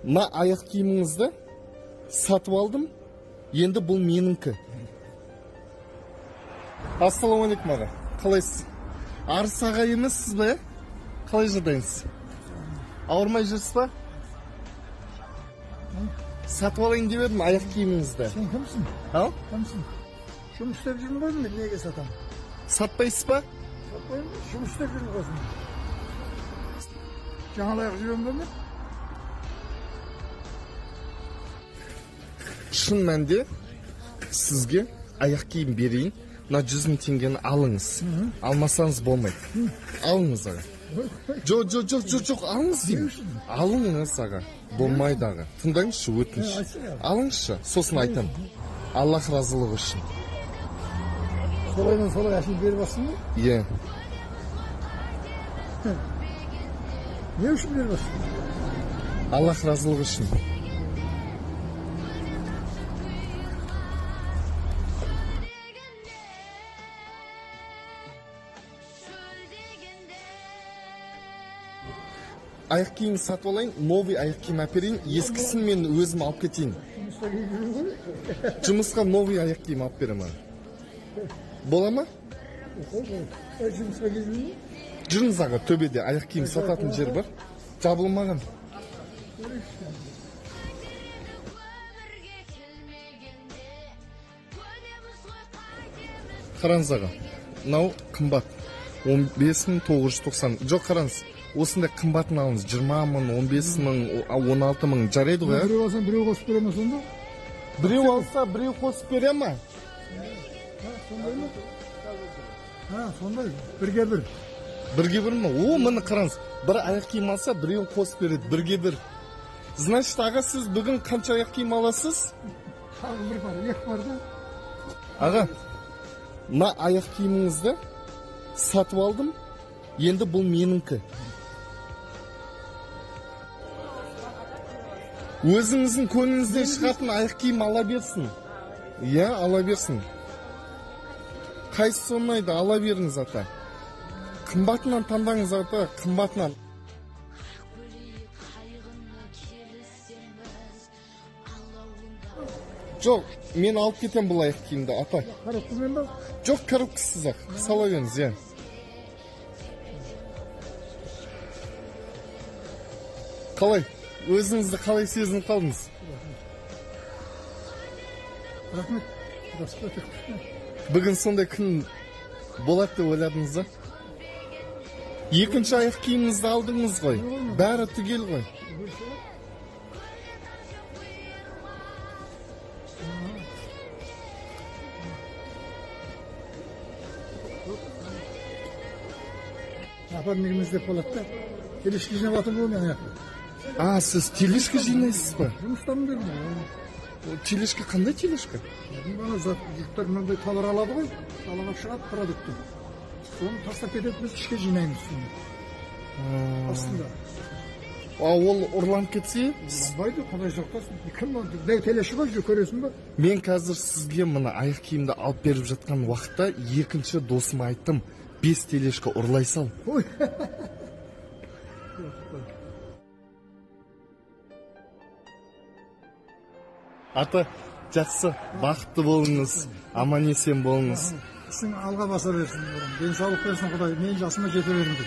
Мына аяқ киіміңізді сатып алдым. Енді бұл менікі. Ассалаумағалейкум аға. Қалайсыз? Арыс аға емессіз бе? Қалай жағдайыңыз? Ауырмай жүрсіз ба? Сатып алайын деп едім аяқ киіміңізді. Сен кімсің? Ау? Кімсің? Жұмыс істеп жүрмін ғой мен, неге сатамын? Сатпайсыз ба? Сатпаймын, жұмыс істеп жүрмін ғой. Жаңалаяқ жүремін бе мен? Шын мәнде сізге аяқ киім берейін. Мына 100 000 теңгені алыңыз. Алмасаңыз болмайды. Алыңыз аға. Жоқ, жоқ, жоқ, жоқ, жоқ, алыңыз деймін. Алыңыз аға. Болмайды аға. Тыңдаңызшы, өтініш. Алыңызшы, сосын айтамын. Аллах разылығы үшін. Солайдан солай әшейін беріп алсың ба? Иә. Не үшін беріп алсың? Аллах разылығы үшін. Аяқ киім сатып алайын, новый аяқ киім әперейін, ескісін мен өзім алып кетейін. Жұмысқа новый аяқ киім алып беремін. Бола ма? Жұмысқа келмеймін. Жүріңіз аға, төбеде аяқ киім сататын жер бар. Жабылмаған. Қараңыз аға, мынау қымбат. 15 990. Жоқ, қараңыз. Осындай қымбатын алыңыз. 20 мың, 15 мың, 16 мың. Жарайды ғой, ә? Біреу алсам, біреу қосып бере ме сонда? Біреу алса, біреу қосып бере ме? Сондай ма? Ha, сондай. Бірге бір. Бірге бір ме? О, міне қараңыз. Бір аяқ киім алса, біреуін қосып береді. Бірге бір. Значит, аға, сіз бүгін қанша аяқ киім аласыз? Тағы бір бар, екі бар да. Аға, мына аяқ киіміңізді сатып алдым. Енді бұл менікі. Өзіңіздің көңіліңізден шығатын аяқ киім ала берсін. Иә, ала берсін. Қайсысы ұнайды, ала беріңіз ата. Қымбатынан таңдаңыз ата, қымбатынан. Жоқ, мен алып кетем бұл аяқ киімді, ата. Коробкамен ба? Жоқ, коробкасыз ақ. Сала беріңіз, иә. Қалай? Өзіңізді қалай сезініп қалдыңыз? Рахмет. Бүгін сондай күн болады деп ойладыңыз ба? Екінші аяқ киіміңізді алдыңыз ғой. Бәрі түгел ғой. Апам негіміз деп болады да. Телешке жинап жатырмын ғой мен аяқты. А, сіз телешке жинайсыз ба? Жұмыстамын дедім. Телешке қандай телешке? Ана жұрттар мынандай товар алады ғой, далаға шығады продукты. Соны тастап кетеді, біз ішке жинаймыз соны. Астында. А ол ұрланып кетсе? Ұрланбайды, Құдай сақтасын. Кім ол? Дәу телеші ғой, көресің ба? Мен қазір сізге мына аяқ киімді алып беріп жатқан уақытта екінші досыма айттым, 5 телешка ұрлай сал. Ой. Ата, жақсы, бақытты болыңыз, аман есен болыңыз. Ісің алға баса берсін, денсаулық берсін Құдай, мен жасыма жете беріңдер.